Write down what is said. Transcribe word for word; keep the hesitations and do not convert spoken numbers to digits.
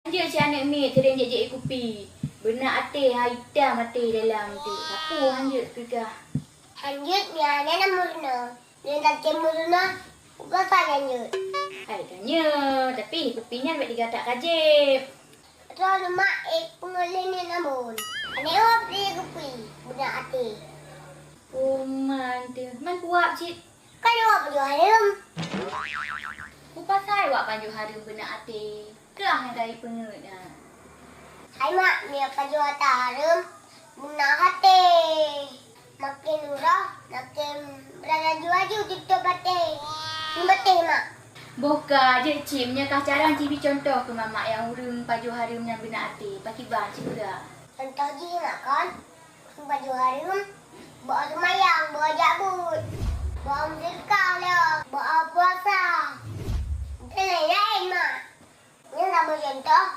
Hanjeuet cit aneuk miet seuring jép-jép kupi. Beunak até ha itam até dalam tu. Sapeue hanjeuet keu kah? Hanjeuet nyan na meurunoe. Nyan até meurunoe, ubasa hanjeuet. Hai tanyoe, tapi kupi nyan bèk digatak ka jép. Droeneuh mak ék peungeuh lé nyan Ambon. Aneuk uap lé kupi, beunak até. Oh man teuh, man kuwab cit. Kan awak pajoh hareuem. Kupasai wak pajoh hareuem beunak até. Keuh nyang ka ipeungeut nyan. Hai mak, meunyoe pajoh ata hareuem, beunak até. Maken uroe, maken beuralaju-laju tutôp até. Ngon batèh mak. Boh ka jeuet cit, meunyoe ka carông cit bri cuntoh keu mamak nyang ureueng pajoh hareuem nyang beunak até. Pakriban cit peugah. Cuntoh jih mak kon. Pajoh hareuem, beu seumayang, beu jak buet, beu meuseudekah lom, beu puasa. Dan laén-laén mak. Nyan saboh cuntoh